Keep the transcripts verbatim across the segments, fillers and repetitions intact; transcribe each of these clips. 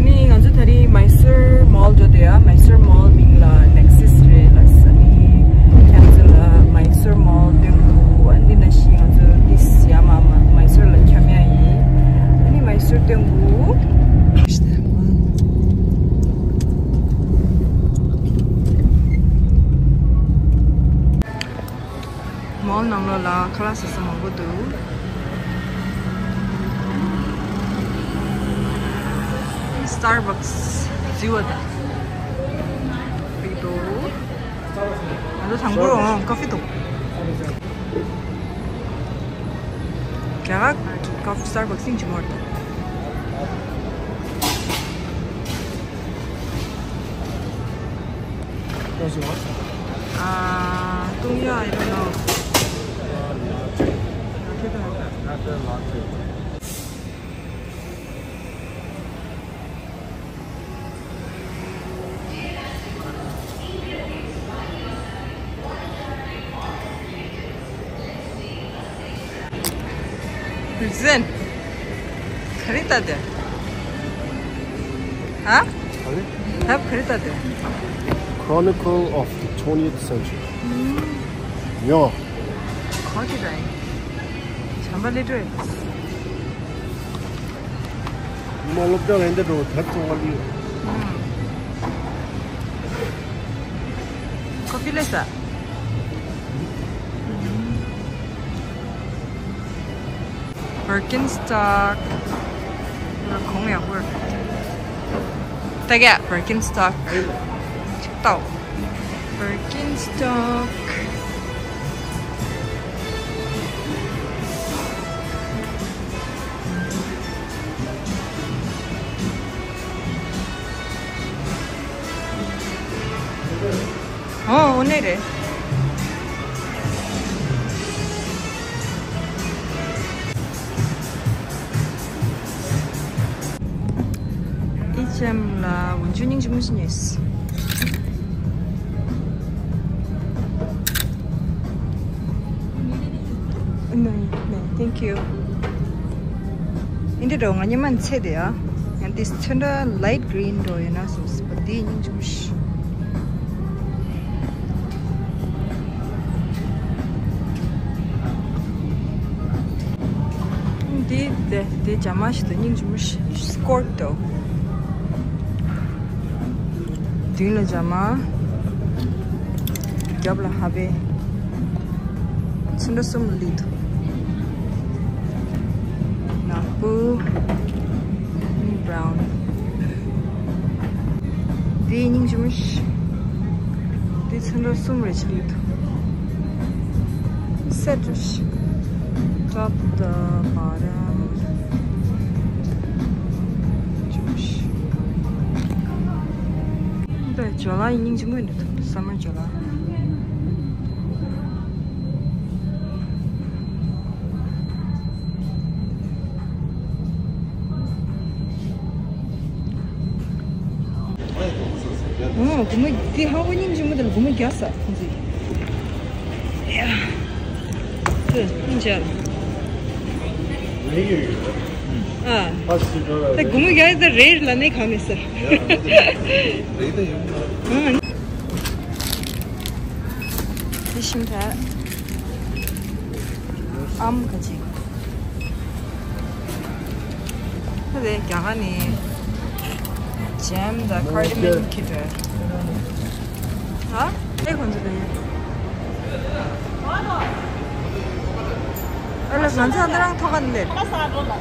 ནི་ང་ཚོ་ད་རིང་མའི་སུར་མོལ་འགྲོ་འདོད་ཡ། མའི་སུར་མོལ་མིང་ལ་ནེག་སིས་རེད་ལབ་སོང་། ནི་ཁྱེད་ཚོ་ལ་མའི་སུར་མོལ་སྟོན་དགོས། ཨ་འདི་ནང་བཞིན་ང་ཚོ་ཏིས་ཡ་མ་མ་མའི་སུར་ལ་འཁྱམ་ཡ་ཡིན། ཨ་ནི་མའི་སུར་སྟོན་དགོས། མོལ་ནང་ལོགས་ལ་ཁ་ལག་ཟ་ས་མང་པོ་འདུག Starbucks ཟེར་བ་དང་། འདུག་ང་ཚོ་དང་པོར་འོང་ཀ་ཧྥེ་འདུག་རྒྱ་གར་གྱི་ཀ་ཧྥེ་Starbucks ཡིན་གྱི་མོ་རེད། Don't you want? Uh, don't, yeah, I don't know. Not the latte. ཟེན། ག་རེ་ལྟ་དེ། ཧ། ག་རེ། ད་ག་རེ་ལྟ་དེ། Chronicle of the twentieth century. ཡོ། ག་གི་རེད། བྱམས་པ་ལེ་ཏྲོ་ཡོད། མ་སློབ་སྦྱོང་ཡིན་འདི་འགྲོ་ཐབས་ཚང་བ་ལི། ཁོ་ཕི་ལེ་ས། Birkenstock. ཁོང་ཡག་པོ་རེད། ད་ག་Birkenstock. ཅིག་ཏོ། Birkenstock. ཨོ་ཨོ་ནེ་རེད། ཨེཆ་ཨེམ་ལ་འོན་ཆུ་སྙིང་རྗེ་མོ་ཞིག་ཉོས། ནའི་ནའི། Thank you. ཨིན་དེ་འགྲོ་ང་ཉི་མ་ཚེ་དེ་ཨ། ང་དེ་ཚོན་ཁྲ་light green འགྲོ་ཡོད་ན་སོང་སི་པ་དེ་སྙིང་རྗེ་མོ་ཞིག་འདི་དེ་དེ་ཇ་མ་ཞིག་ཏུ་སྙིང་རྗེ་མོ་ཞིག Skirt འདུག་མདུན་ལ་ཇ་མ། རྒྱབ་ལ་ཧ་བེ། ཚོན་ཁྲ་གསུམ་ལ་ལི་འདུག་ནག་པོ། brown. འདི་སྙིང་རྗེ་མོ་ཞིག་འདི་ཚོན་ཁྲ་གསུམ་རེ་ཞིག་ལི་འདུག་སེ་ཊི་རེ་ཞིག top to bottom. འདི་ཇོ་ལ་ཡི་སྙིང་རྗེ་མོ་འདི་འདུག summer ཇོ་ལ། ཨོ། སྒོར་མོ་འདི་ཧ་གོ་སྙིང་རྗེ་མོ་དེ་ལ་སྒོར་མོ་བརྒྱ་ས་ཁོང་ཚོས། ཡ། དེ་སྙིང་རྗེ་ལ། ཨ། ད་སྒོར་མོ་བརྒྱ་ས་རེད་ལ་ནི་གང་མེད་ས། ཨ། དེ་ཤིང་ད། ཨམ་ཁ་ཅིག་ད་དེ་རྒྱ་གར་ནི་ཇེམ་དང་ཀར་ཌི་མན་ཁྱེར་འགྲོ། ཧ། ཨེ་ཁོང་ཚོ་དེ། ཨ་ལ་ང་ཚོ་འདི་རང་ཐོག་ཁ་ནས་སླེབས།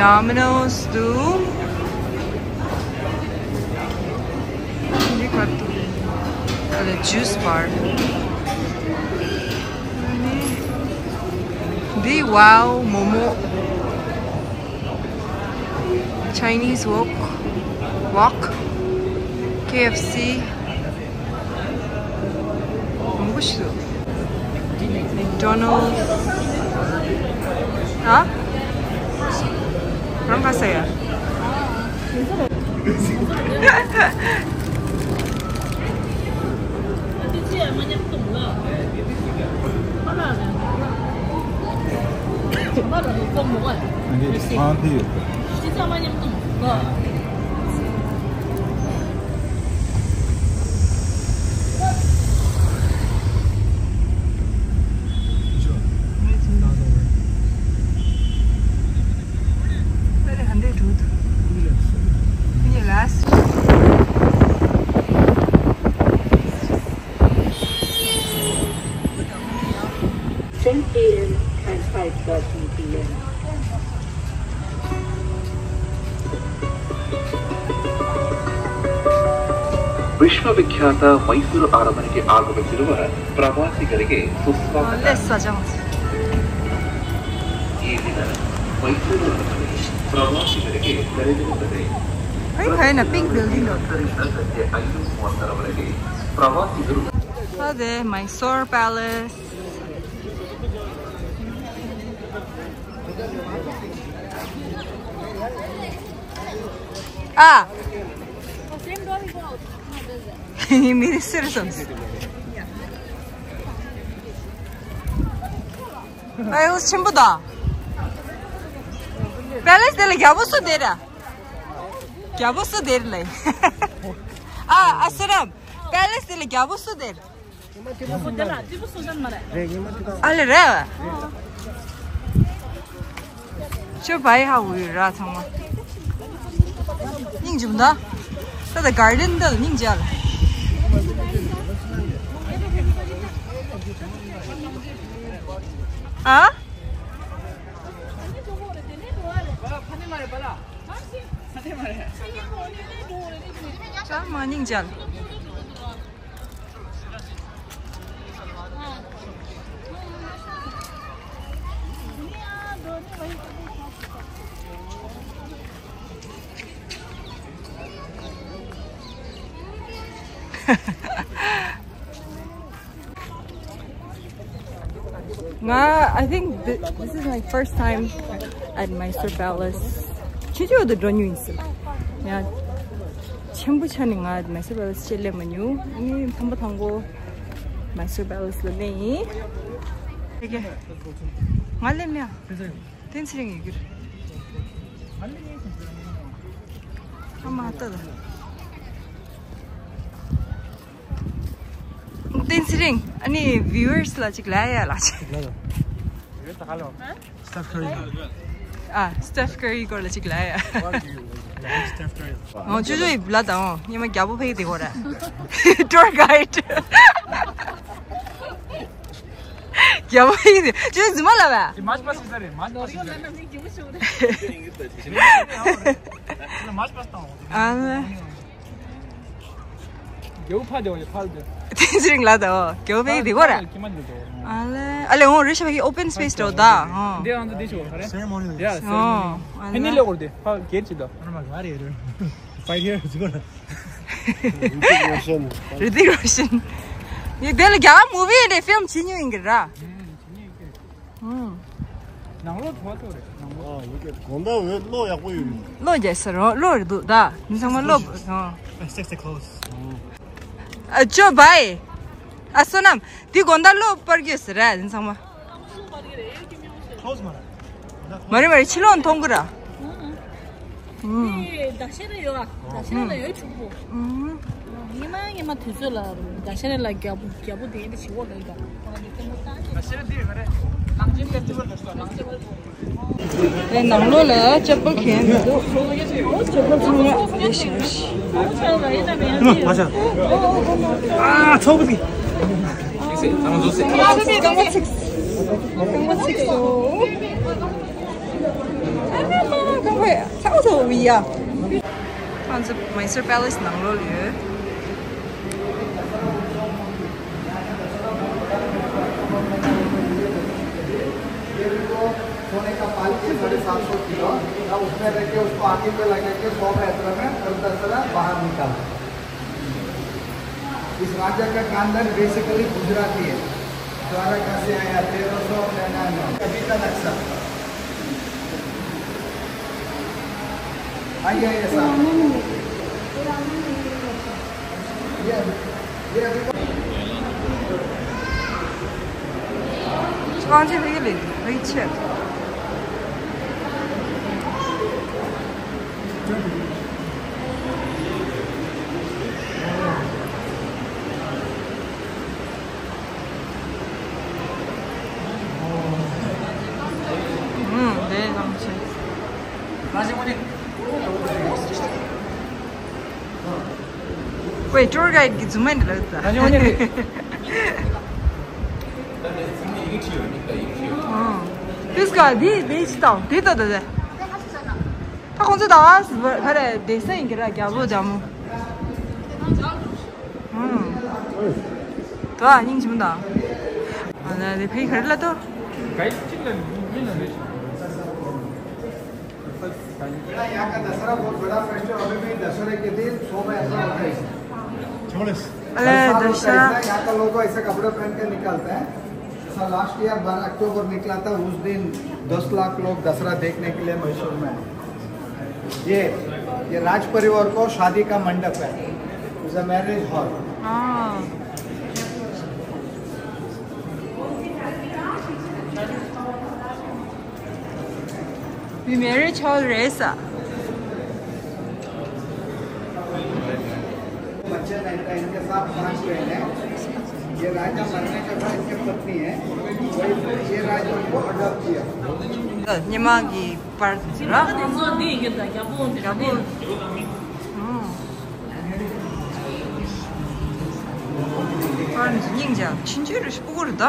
Domino's འདུག་འདི་ག་འདུག་ཨ་ལ་ཇུས་བར། འདི་Wow Momo། Chinese Wok, Wok, K F C. མང་པོ་ཞིག་འདུག McDonald's. ཨ། རང་ག་ས་ཡ། Very hundred rude. Yes. Ten A M and five thirty P M. ವಿಶ್ವವಿಖ್ಯಾತ ಮೈಸೂರು ಅರಮನೆಗೆ ಆಗಮಿಸಿರುವ ಪ್ರವಾಸಿಗರಿಗೆ ಸುಸ್ವಾಗತ. ಈ ದಿನ ಮೈಸೂರು ಅರಮನೆ ಪ್ರವಾಸಿಗರಿಗೆ ತೆರೆದಿರುತ್ತದೆ. Very kind of pink building. ಸಂಜೆ ಐದು ಮೂವತ್ತರವರೆಗೆ ಪ್ರವಾಸಿಗರು ಅದೇ ಮೈಸೂರು ಪ್ಯಾಲೇಸ್. 아! 이 미니스를 좀. 아, 이거 전부 다. ܦܠܪܣ ܕܝܠܗ ܓܒܘܣܘ ܕܝܪܐ. ܓܒܘܣܘ ܕܝܪܐ ܠܗ. 아, 아, 사람. ܦܠܪܣ ܕܝܠܗ ܓܒܘܣܘ ܕܝܪܐ. ཨ་ལེ་རེད། ཁྱོད་བའི་ཧ་འུ་ར་ཚང་མ། སྙིང་རྗེ་མོ་ད། ད་ད་གར་ཌེན་འདི་ལ་སྙིང་རྗེ་ལ། ཨ། ཚང་མ་སྙིང་རྗེ་ལ། ང་I think thi- this is my first time at Mysore Palace. ཆུ་ཆུ་དུ་འགྲོ་མྱོང་ཡིན་ཟེར། ཡང་ཆེན་པོ་ཆ་ནས་ང་Mysore Palace ཆེད་ལས་མ་མྱོང་། ངས་ཐོམ་པ་ཐང་གོ་Mysore Palace ལ་གནས་ཡིན། ང་ལེན་ལེན། བསྟན་ཚེ་རིང་ཡི་གུར། ཨ་མ་ལྟ་ད། བསྟན་ཚེ་རིང་། ཨ་ནི་viewers ལ་ཅིག་ལབ་ཡ་ལ་ཅིག Steph Curry. ཨ། Steph Curry སྐོར་ལ་ཅིག་ལབ་ཡ། Steph Curry. ཨོ་ཅོ་ཅོ་ཡི་བུ་ལ་དང་ཨོ་ཉི་མ་རྒྱལ་པོ་ཕེབས་དེ་གོ་ར། Tour guide. རྒྱལ་པོ་ཕེབས་དེ་ཅོ་ཅོ་རྫུན་མ་ལབ་པ། March past ཨ། རྒྱལ་པོ་ཕར་བསྡད་པ་ལས་ཕར་བསྡད། བསྟན་ཚེ་རིང་ལ་དང་རྒྱལ་པོ་ཕེབས་དེ་གོ་ར། ཁྱིམ་མ་འདི་འགྲོ། ཨ་ལེ་ཨ་ལེ་འོང་རེ་ཤ་བ་གི་open space འགྲོ་ད་ཧོ། འདི་ཨང་འདི་ཆོ་ག་རེ། Ceremony. Yeah, ཧོ། ceremony. ཨ་ཧེ་ནི་ལེ། ལེ་གོ་ར་དེ་ཕར་གེར་ཅི་ད། ཨ་མ་ག་རེ་རེད། Fight here ཟེར་གོ་ར། Hrithik Roshan. Hrithik Roshan. ངས་དེ་ལ་རྒྱ་གར་movie འདྲ་film བྱེད་མྱོང་ཡིན་གི་ར། ཨུམ། ནང་ལོགས་ཐོག་ཐོག་རེད་ནང་ལོགས། ཨ་ཡོད་གི། དགོང་དག་འོད་གློག་ཡག་པོ་ཡོད། གློག་རྒྱས་ས་རོ་གློག་རེད་འདུག་ད་མི་ཚང་མ་གློག་ཨ། Sexy clothes. ཨ་ཅོ་བའི། ཨ་བསོད་ནམས། འདི་དགོང་དག་གློག་སྤར་གྱི་ཡོད་ས་རེད་མི་ཚང་མ། Clothes མ་རེད། མ་རེད་མ་རེད་ཕྱི་ལོགས་མཐོང་གི་ར། ཨུམ། ད་ཤེས་རེ་ཡོད་ཨ། ད་ཤེས་རེ་ལ་ཡོད་ཕྱུག་པོ། ཨུམ། ཉི་མ་ཉི་མ་དུས་ཚོད་ལ་ད་ཤེས་རེ་ལ་རྒྱལ་པོ་རྒྱལ་པོ་དེ་འདྲ་བྱེད་འོག་ལ་ཡོད་ད། ད་ཤེས་རེ་འདི་ཡོད་རེད། ནང་ཆེན་ཕེ་སི་ཊི་ཝལ་ལ་ཤོག་ནང་ཆེན། ཨེ་ནང་ལོགས་ལ་ཅབ་པལ་གྱོན་མི་འདུག་ཅབ་པལ་ཚང་མ་རེ་ཞིག་རེ་ཞིག་ཨ་ཚོགས་པ་དེ། རྐང་པ་ཚིག་རྐང་པ་ཚིག་སོང་། ཨ་མ་མ་རྐང་པ་ཚ་བོ་ཚ་བོ་བི་ཡ། ང་ཚོ་Mysore Palace ནང་ལོགས་ལ་ཡོད། सोने का पालकी है साढ़े सात सौ किलो। अब उसमें रख के उसको आगे पे लगा के सौ मीटर में दस दस बाहर निकाल। इस राजा का खानदान basically गुजराती है। द्वारका से आया, तेरह सौ निन्यानवे। अभी का नक्शा। हाँ, ये, ये साहब। ये, ये अभी तो पाँच रुपये ले, वही छः। 음, 네, 감사합니다. 왜 tour guide 기 주문이 들었다. 어. 그래서 네, 네, 있다. 됐다, 됐다. ད་ཁོང་ཚོ་ད་བར་རེ་བསྡད་ས་ཡིན་གྱི་ར། རྒྱལ་པོ་རྒྱལ་མོ། ཨང་། ད་སྙིང་རྗེ་མོ་དང་། ཨ་ན་རེ་ཕའི་ག་རེ་ལ་ཏོ། यहाँ का दसरा बहुत बड़ा फेस्टिवल। अभी भी दसरे के दिन सौ में ऐसा होता है। अरे दसरा। यहाँ का लोग ऐसे कपड़े पहन के निकलते हैं। ऐसा लास्ट ईयर बारह अक्टूबर निकला था, उस दिन दस लाख लोग दसरा देखने के लिए मैसूर में आए। ये, ये राज परिवार को शादी का मंडप है, इज अ मैरिज हॉल। हाँ। वी मैरिज हॉल रहे सा। बच्चे नहीं थे, इनके साथ पांच बहन हैं। ये राजा मरने के बाद इनकी पत्नी है, वही ये राजा उनको अडॉप्ट किया। ཉི་མ་གི་པར་ར། རྒྱལ་པོ། རྒྱལ་པོ། པར་སྙིང་རྗེ། ཆུང་ཆུང་རེད། སྤུ་གུ་རེད་ད།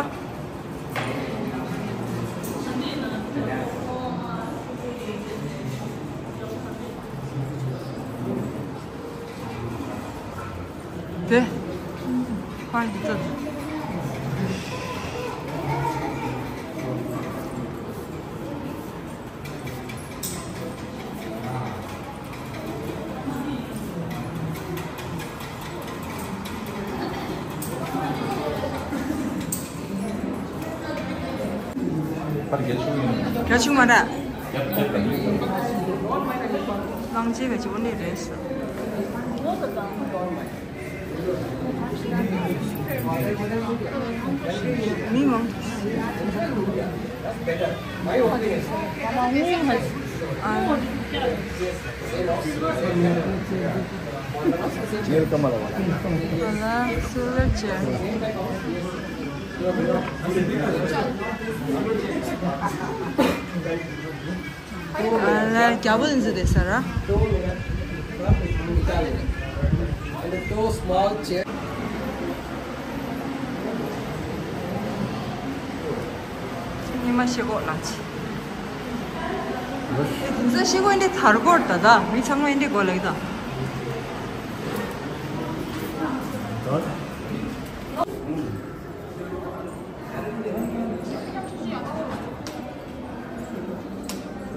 དེ། ཕར་འདི་ཚོ། རྒྱ་ཆུང་མ་ར། གླང་ཆེན་བའི་ཇོ་ནི་རེད། མི་མང་། ཨ། ཉེར་ཀ་མ་ར་བ། ཨ་ལ་སིལ་ཝར་ཅེར། ཨ་ལ་རྒྱལ་པོ་འཛི་དེ་ས་ར། And two small chair. ཉི་མ་ཤེལ་སྒོ་ལ་ཆི། འཛི་ཤེལ་སྒོ་འདི་ཐར་གོར་ད་ད་མི་ཚང་མ་འདི་གོ་ལེགས་ད། ཨོ་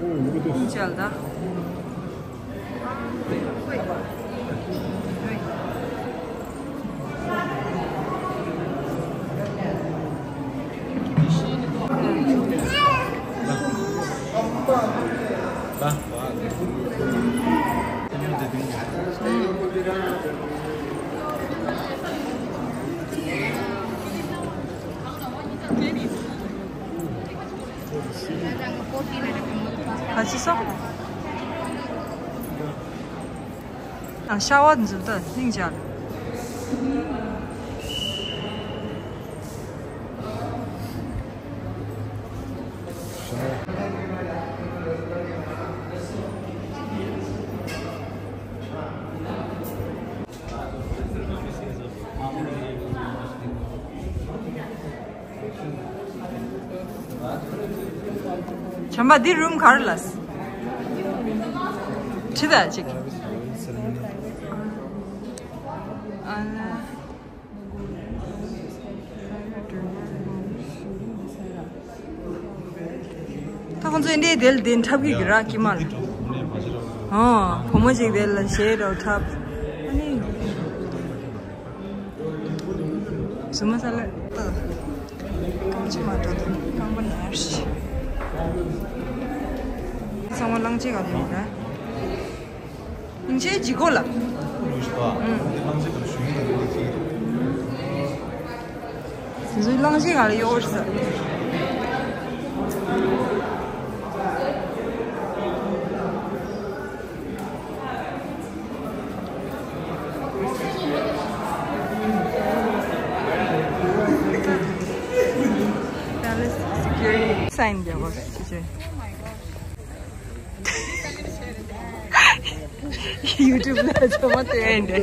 ཡོད་གི་འདུག་ཅལ་ད། ག་ཅི་སོང་། ཨ། ཤ་བ་འཛུལ་ད་སྙིང་རྗེ། བྱམས་པ་འདི་རུམ་ག་རེ་ལ། ཁྲིད་ད་ཅིག་ཨ་ལ། ད་ཁོང་ཚོ་འདི་དེ་ལ་དེ་འཁྲབ་ཀྱི་གི་ར་ཀི་མ་ལ། ཨོ། བུ་མོ་ཅིག་དེ་ལ་གཞས་རོ་འཁྲབ། ཨ་ནི། སུ་མ་ས་ལ། ཨ། རྐང་ཆེ་མ་འགྲོ་དང་རྐང་པ་ནར་ཞིག་ཚང་མ་གླང་ཆེན་ག་ལ་ཡོད་ར། ང་ཚོའི་ལྗིད་ཁོག་ལ། དེ་ཚོའི་གླང་ཆེན་ང་ལ་གཡོག་ཟེར། Palace security sign རྒྱག་པ་ཞིག་བྱས། YouTube ལ་ཚང་མ་ལྟོས་ཡིན་ཏེ།